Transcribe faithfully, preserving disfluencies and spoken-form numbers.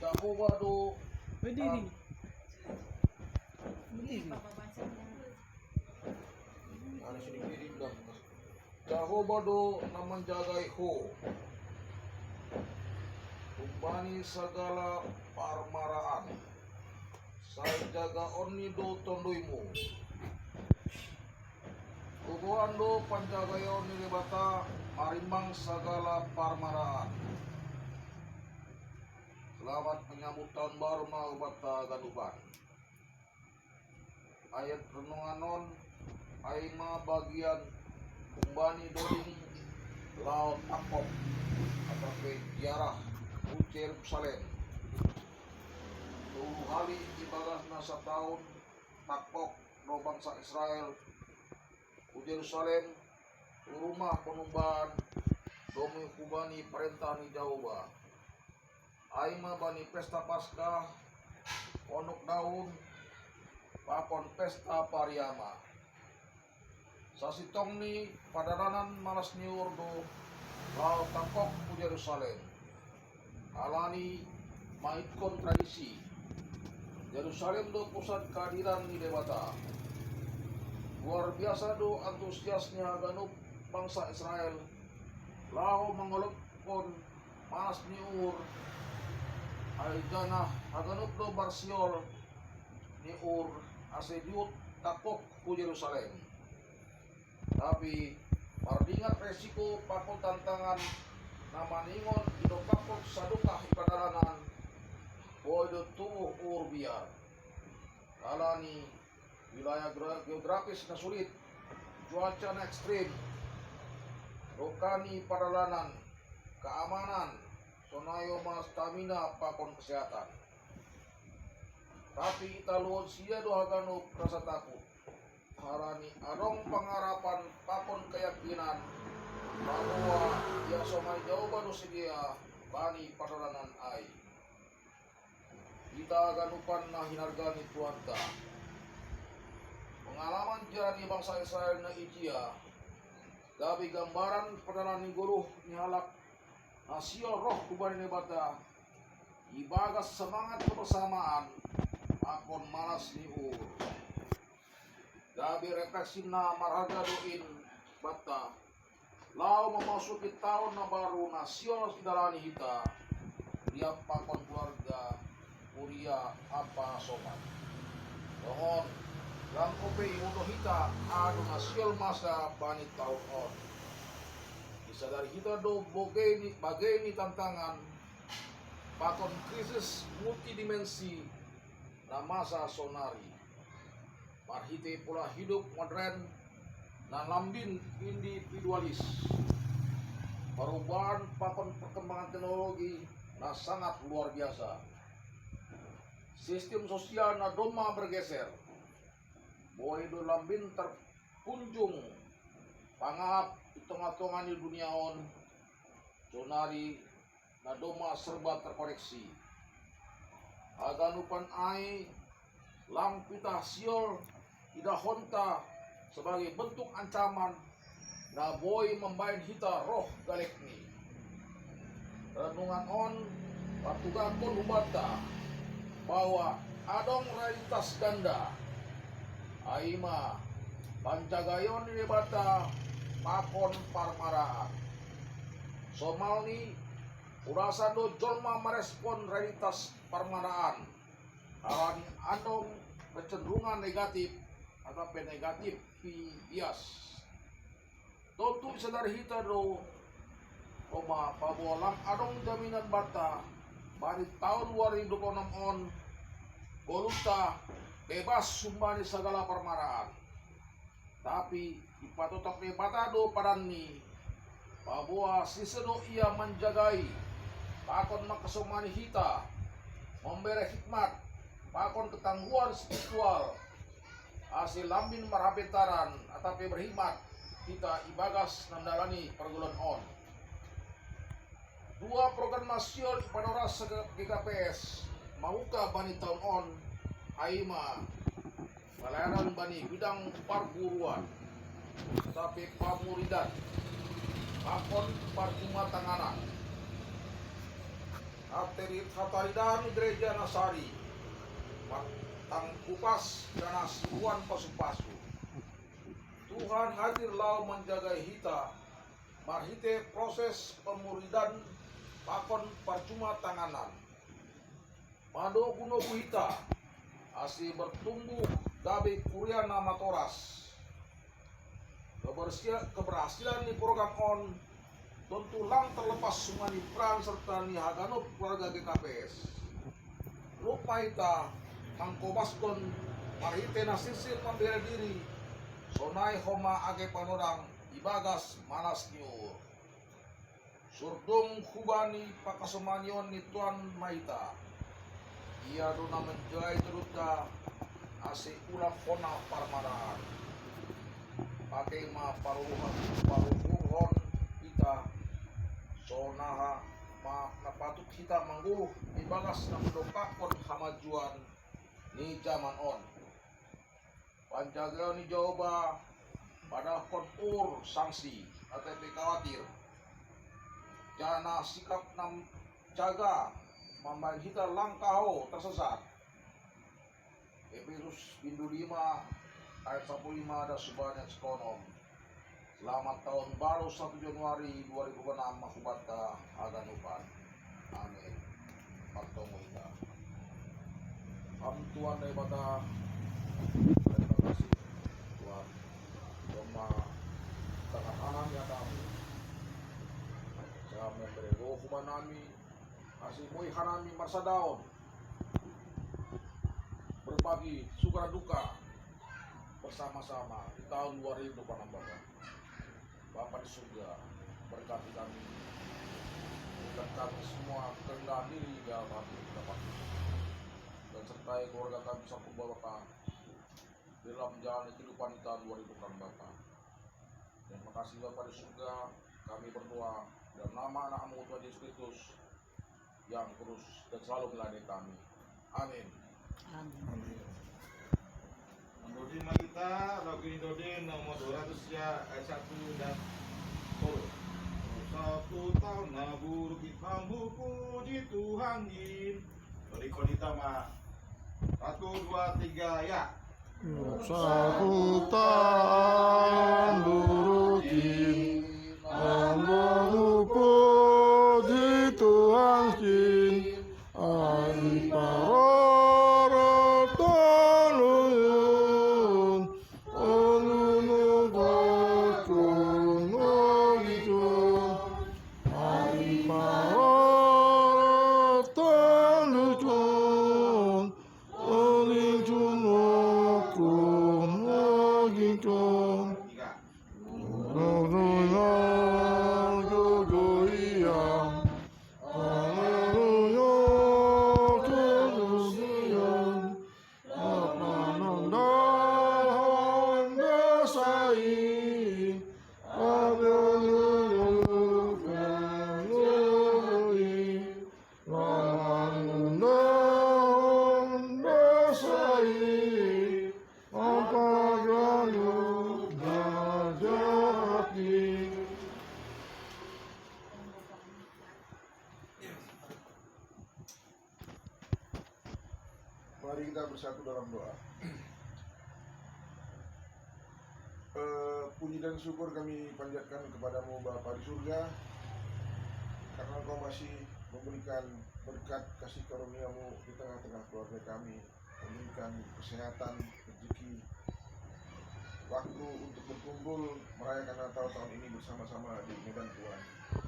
Jahowa do Berdiri. Berdiri. Ada sedikit dikit. Jahowa do na manjagai ho humbani sagala parmaraan. Sai jagaonni do tonduimu. Gogoan do panjagaon ni Debata marimbang sagala parmaraan. Selamat menyambut tahun baru ma hubanta ganupan. Ayat renungan on, ai ma bagian humbani doding lao tangkok atau pe ziarah hu Jerusalem. Tolu hali ibagas na sataon tangkok do bangsa Israel hu Jerusalem, hu rumah panumbaan, domu hubani parentah ni Jahowa. Ai ma bani pesta Paskah, Ponok Daun, pakon pesta Pariama. Sasintongni pardalanan malas ni uhur do lao tangkok hu Jerusalem. Alani maitkon tradisi, Jerusalem do pusat kehadiran ni Debata. Luar biasa do antusias ni haganup bangsa Israel laho mangolophon malas ni uhur, ai janah haganup do marsiol ni uhur ase dihut tangkok hu Jerusalem. Tapi mardingat resiko pakon tantangan na maningon didompakkon sadokah i pardalanan, boi do tubuh uhur biar. Alani wilayah geo-, geografis na sulit, cuaca na ekstrim, dongka ni pardalanan, keamanan, sonai ma stamina pakon kesehatan. Tapi italuhon sida do haganup rasa takut, harani adong pangarapan pakon keyakinan, paboa iasomani Jahowa do sidea bani pardalanan ai. Hita haganupan na hinarga ni Tuhanta, pengalaman ziarah ni bangsa Israel na ijia gabe gambaran pardalanan ni goluh ni halak na siol roh hubani Naibata, ibagas semangat kebersamaan pakon malas ni uhur. Gabe refleksi na marharga do in banta, laho mamasuki taon na baru na siol idalani hita, riap pakon keluarga, kuria ampa somat. Tongon, ndang ope iboto hita aha do na siol masa bani taon on. Disadari hita do bogei ni, bagei ni tantangan pakon krisis multidimensi na masa sonari. Marhite pola hidup modern na lambin individualis, perubahan pakon perkembangan teknologi na sangat luar biasa, sistem sosial na domma bergeser, boi do lambin terpunjung pangahap i tongah-tongah ni dunia on, sonari na domma serba terkoneksi. Haganupan ai lang pitah siol idahonta sebagai bentuk ancaman na boi mambahen hita roh galekni. Renungan on partugahkon hubanta bahwa adong realitas ganda, ai ma panjagaion ni Debata pakon parmaraan. Somalni, hurasa do jolma marespon realitas parmaraan, alani adong kecenderungan negatif atau pe negatif bias. Tontu isadari hita do, homa paboa lang adong jaminan banta bani taon dua ribu dua puluh enam on, goluhta bebas humbani sagala parmaraan. Tapi ipatotap Naibata do padanni, paboa sise do Ia manjagai pakon mangkasomani hita, mambere hikmat pakon ketangguhan spiritual, ase lambin marhapentaran atap pe berhikmat hita ibagas na ndalani pargoluhan on. Dua program na siol ipanorasa G K P S mangungkab bani taon on, ai ma pelayanan bani bidang parguruan, atap pe pamuridan, pakon parjumatanganan. Hateri-, hataridahan ni Gereja Nasari, matang kupas dan sibuan pasu-pasu. Tuhan hadir laho manjagai hita, marhite proses pamuridan pakon parcuma tanganan. Manogunogu hita, ase bertumbuh gabe kuria na matoras. Kebersia-, keberhasilan ni program on tontu lang terlepas sumani peran serta ni haganup keluarga G K P S. Rupa hita mangkobaskon marhite na sirsir mambere diri, sonai homa age panodang ibagas manas ni uhur. Surdung hubani pakasomanion ni Tuhan ma hita. Ia do na manjai turutta, ase ulang hona parmaraan. Pakei ma paruhon, paruhurhon hita, sonaha ma na patut hita manggoluh ibagas na mandompakkon hamajuan ni jaman on. Panjagaon ni Jahowa padahkon uhur sangsi, atau pe kawatir. Janah sikap na jaga mambahen hita lang kahou tersesat. Epesus bindu lima ayat sapuluh lima dan subahan ayat sikonom. Selamat tahun baru satu Januari dua ribu enam ma hubanta haganupan. Amin. Martonggo hita. Ham Tuhan Debata, terima kasih Tuhan. Domma tangan hanami atamu. Saya memberi roh hubannami, ase boi hanami marsadaon, berbagi suka duka bersama-sama di tahun dua ribu dua puluh enam, Bapa. Bapa di surga, berkati kami. Berikan kami semua kerendahan diri di hadapan kami, Bapa. Dan sertai keluarga kami satu, Bapa, dalam menjalani kehidupan di tahun dua ribu dua puluh enam, Bapa. Terima kasih, Bapa di surga, kami berdoa dalam nama Anakmu, Tuhan Yesus Kristus, yang terus dan selalu melayani kami. Amin. Amin. Menurut kita, lagu Indoden nomor dua ratus ya, ayat satu dan sepuluh. Satu tahun na buruk kita puji Tuhan in. Dari Konita ma. Satu, dua, tiga, ya. Sabutan burukin, amanu puji Tuhankin, ai paroro tolun, olunu bakun ogikun, ai paroro tolun, Olinjun okum oginjun. Haleluya, haleluya, haleluya. Apanandahon dasai. Haleluya, haleluya. Lawan undang-undang sai, apa gayung gajati. Mari kita bersatu dalam doa. Eh, puji dan syukur kami panjatkan kepada-Mu, Bapa di surga, karena Engkau masih memberikan berkat kasih karunia-Mu di tengah-tengah keluarga kami, memberikan kesehatan, rezeki, waktu untuk berkumpul merayakan Natal tahun ini bersama-sama di Medan, Tuhan.